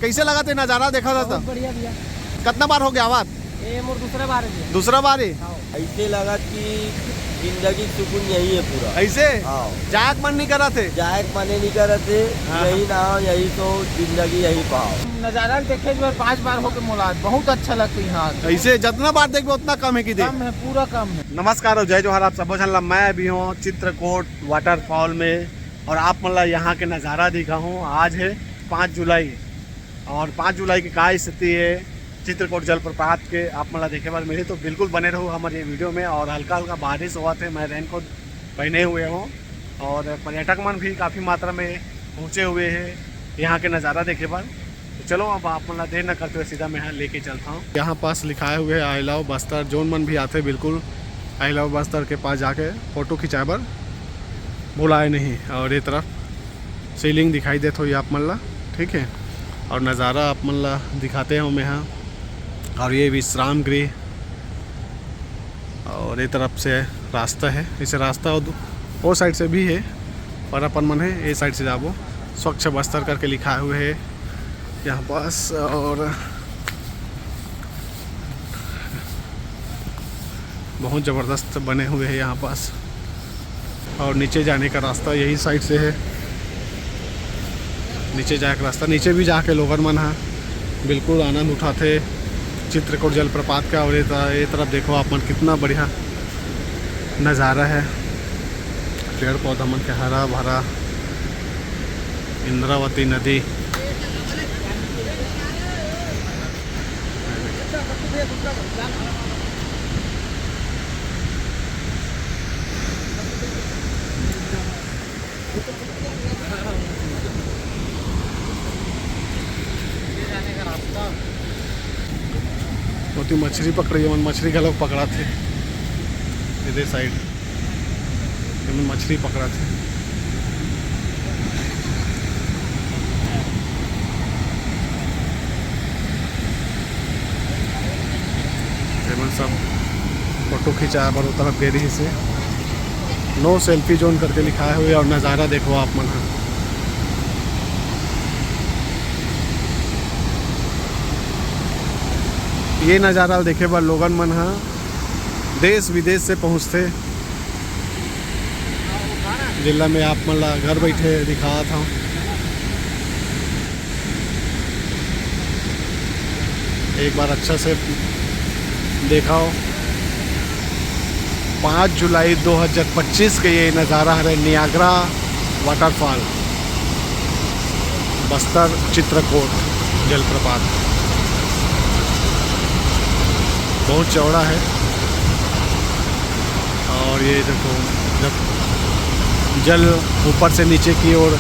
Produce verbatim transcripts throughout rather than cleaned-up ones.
कइसे लगत हे नजारा देखत हस त? बहुत बढ़िया भैया। कतना बार हो गे आवत? ये मोर दूसरा बार है भैया। दूसरा बार हे? हाँ। ऐसे लगा कि जिंदगी सुकून यही है पूरा। ऐसे? हाँ। जाए के मन नहीं करत हे? जाए के मने नहीं करत हे, हाँ। यही ना, यही तो जिंदगी यही पाओ। नजारा देखे जो है पाँच बार हो गे मोला, बहुत अच्छा लगता है यहाँ। ऐसे जतना बार देखबे उतना कम है कि दे? कम है, पूरा कम है। नमस्कार और जय जोहार, आप सबो झन ला। मैं अभी हूँ चित्रकूट वाटरफॉल में और आप मन ला यहाँ के नजारा दिखाहूँ। आज है पाँच जुलाई और पाँच जुलाई की का स्थिति है चित्रकूट जलप्रपात के, आप मन ला देखे बर मिलही। तो बिल्कुल बने रहू हमर ये वीडियो में। और हल्का हल्का बारिश होवत हे, मैं रेनकोट पहने हुए हूँ और पर्यटक मन भी काफ़ी मात्रा में पहुँचे हुए हैं यहाँ के नज़ारा देखे बर। तो चलो, अब आप मन ला देर न करते हुए सीधा मैं यहाँ लेके चलता हूँ। यहाँ पास लिखाए हुए है I love बस्तर। जोन मन भी आथे, बिल्कुल I love बस्तर के पास जाके फोटो खिंचाए बर भुलाए नहीं। और ये तरफ शिवलिंग दिखाई देत होही आप मन ला, ठीक है। और नज़ारा आप मन ला दिखाते हूँ मैं यहाँ। और ये विश्राम गृह, और ये तरफ से रास्ता है। इसे रास्ता वो दू-, वो साइड से भी है, पर अपन मन है ये साइड से जाबो। स्वच्छ बस्तर करके लिखाए हुए है यहाँ पास। और बहुत ज़बरदस्त बने हुए हैं यहाँ पास। और नीचे जाने का रास्ता यही साइड से है। नीचे जाए के रास्ता, नीचे भी जाके लोगन मन ह बिल्कुल आनंद उठाथे चित्रकूट जलप्रपात का। और ये त-, ये तरफ देखो आप मन, कितना बढ़िया नज़ारा है, पेड़ पौधा मन के हरा भरा, इंद्रावती नदी। ओती मछरी पकड़इया मन मछरी घलोक पकड़ाथे। एदे साइड एमन मछरी पकड़ाथे। एमन सब फोटो खिंचाए बर ओ तरफ गे रहिस हे। नो सेल्फी जोन करके लिखाए हुए और नज़ारा देखो आप मन ह। ये नज़ारा देखे बर लोगन मन ह देश विदेश से पहुँचथे। जिला में आप मन ला घर बैठे दिखात हूँ। एक बार अच्छा से देखा हो, पाँच जुलाई दो हज़ार पच्चीस के ये नज़ारा हरे नियाग्रा वाटरफॉल, बस्तर चित्रकूट जलप्रपात। बहुत चौड़ा है और ये देखो, जब जल ऊपर से नीचे की ओर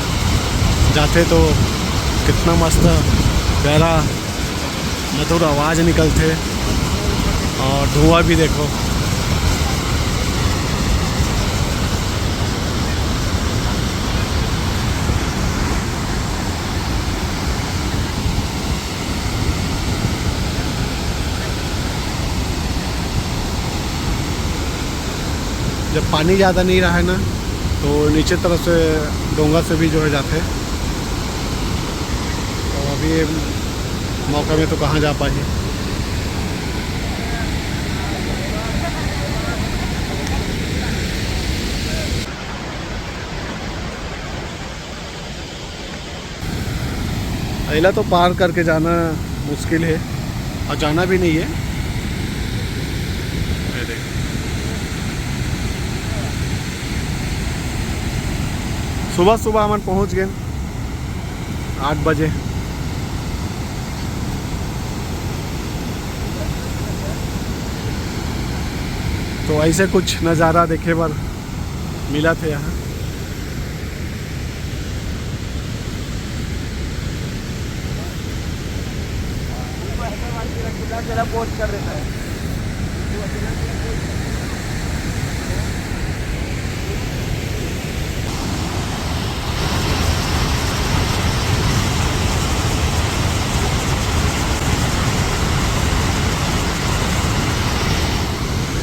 जाते तो कितना मस्त प्यारा मधुर आवाज़ निकलते। और धुआं भी देखो। जब पानी ज़्यादा नहीं रहा है ना, तो नीचे तरफ से डोंगा से भी जो है जाते हैं। तो अभी ये मौका में तो कहाँ जा पाए। एला तो पार करके जाना मुश्किल है और जाना भी नहीं है। ये देख, सुबह सुबह हमन पहुंच गए आठ बजे। तो ऐसे कुछ नज़ारा देखे बर मिलत हे यहाँ।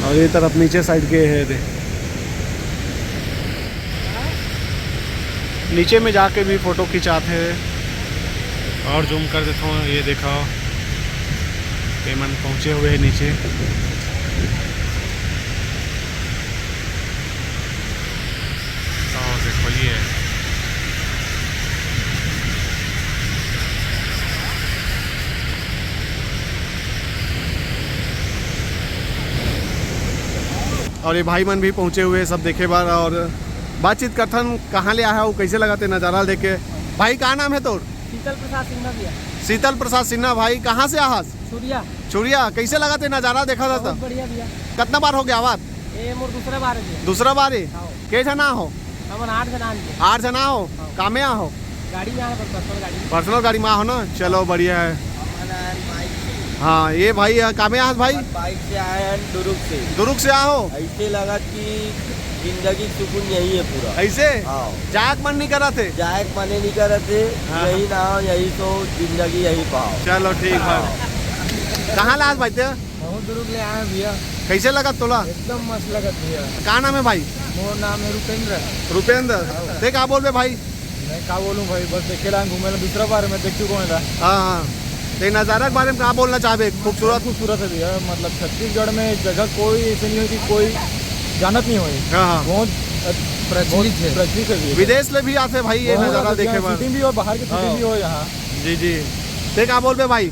और ये तरफ नीचे साइड के है दे। नीचे में जाके भी फोटो खिंचाते हैं। और जूम कर देता हूँ, ये देखो, पेमेंट पहुँचे हुए है नीचे। और देखो ये, और ये भाई मन भी पहुँचे हुए हैं सब देखे बार। और बातचीत करथन, कहाँ ले आया हो, कैसे लगा थे नज़ारा देख के। भाई, का नाम है तोर? शीतल प्रसाद सिन्हा भैया। शीतल प्रसाद सिन्हा भाई, कहाँ से आहा? छुरिया। छुरिया, कैसे लगा थे नज़ारा देखा था बहुत तब? बढ़िया भैया। कितना बार हो गया आवत? ये मोर दूसरा बार है भैया। दूसरा बार है? हाँ। के जना हो? हमन आठ जना आन के। आठ जना हो? हाँ। कामे आहो? गाड़ी में आए, पर पर्सनल गाड़ी में। पर्सनल गाड़ी में आहो ना, चलो बढ़िया है। हाँ, ये भाई, अ, कामे आहा भाई? बाइक से आए हैं दुर्ग से। दुर्ग से आहो? ऐसे लगा कि जिंदगी सुकून यही है पूरा। ऐसे? हाँ। जाए के मन नहीं करा थे? जाए के मने नहीं करा थे, हाँ। यही ना, यही तो जिंदगी यही पाओ। चलो ठीक है। हाँ। कहाँ ला आज भाई ते? बहुत दुर्ग ले आए हैं भैया। कैसे लगा तोला? एकदम मस्त लगा भैया। का नाम है भाई? मोर नाम है रुपेंद्र। रुपेंद्र, हाँ। ते का बोलबे भाई? मैं का बोलूं भाई, बस देखे रहा, घूमे ला दूसरा बार में देख चुका हूँ। हाँ, हाँ। ते नज़ारा के बारे में का बोलना चाहबे? खूबसूरत। खूबसूरत है भैया, मतलब छत्तीसगढ़ में एक जगह कोई ऐसे नहीं हो कि कोई जानत नहीं हो। हाँ, हाँ। बहुत, अ, प्रचलित बहुत है। प्रचलित है भैया। विदेश ले भी आते भाई ये बहुत नज़ारा ज्यादा देखे भैया, बर। शूटिंग भी हो, बाहर की शूटिंग हाँ। भी हो यहाँ। जी, जी। ते का बोलबे भाई?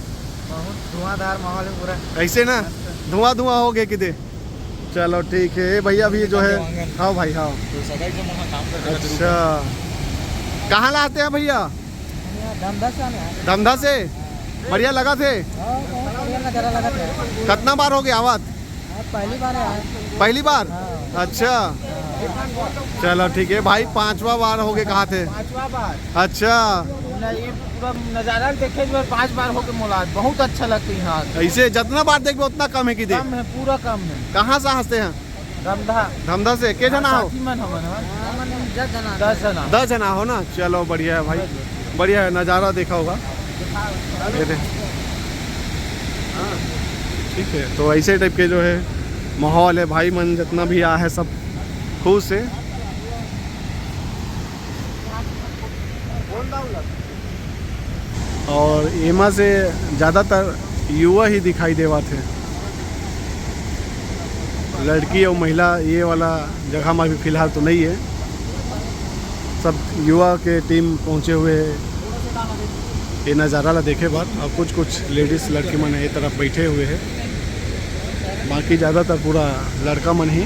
बहुत धुआंधार माहौल है पूरा। ऐसे ना? मस्त। धुआं धुआं हो गए किते। चलो ठीक है, ए भैया भी जो है। हाँ भाई, हाँ। तो सगाई के वहाँ काम करते हैं। अच्छा, कहाँ ला आते हैं भैया? धमधा से आने हैं। धमधा से? बढ़िया लगा थे? हाँ, बहुत बढ़िया नज़ारा लगा था। कितना बार हो गया आवत? हाँ, पहली बार है। पहली बार? हाँ। अच्छा, चलो ठीक है भाई, पांचवा बार हो गए कहा थे। पांचवा बार। अच्छा। ना, ये पूरा नज़ारा देखे जो है, पांच बार हो गए मुलाकात, बहुत अच्छा लगता है यहाँ। ऐसे जितना बार देखबे उतना कम है कि दे? कम है, पूरा कम है। कहाँ से हंसते हैं? धमधा। धमधा से के जना हो? साथी मन हमन, हाँ। दस जना। दस जना हो ना? चलो बढ़िया है भाई, बढ़िया है, नज़ारा देखा होगा। ये दे। ठीक है, तो ऐसे टाइप के जो है माहौल है, भाई मन जितना भी आया है सब खुश है। और एमा से ज़्यादातर युवा ही दिखाई देवत हे। लड़की और महिला ये वाला जगह में अभी फिलहाल तो नहीं है। सब युवा के टीम पहुँचे हुए हैं ये नज़ारा ला देखे बर। और कुछ कुछ लेडीज लड़की मन ये तरफ बैठे हुए हैं। बाकी ज़्यादातर पूरा लड़का मन ही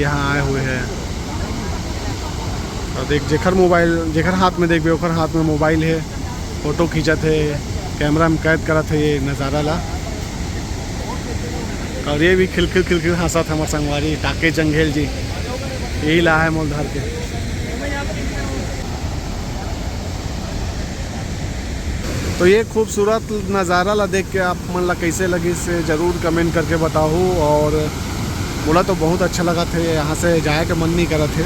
यहाँ आए हुए हैं। और देख, जेकर मोबाइल, जेकर हाथ में देखबे, ओकर हाथ में मोबाइल है, फोटो खींचत है, कैमरा में कैद करत है ये नज़ारा ला। और ये भी खिलखिल खिलखिल हंसत है हमर संगवारी टाके जंघेल जी, यही ला है मोल धर के। तो ये खूबसूरत नज़ारा ला देख के आप मन ला कैसे लगिस, ज़रूर कमेंट करके बताहू। और मोला तो बहुत अच्छा लगत हे, यहाँ से जाए के मन नहीं करत हे।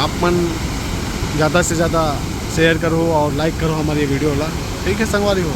आप मन ज़्यादा से ज़्यादा शेयर करो और लाइक करो हमारे ये वीडियो ला, ठीक है संगवारी हो।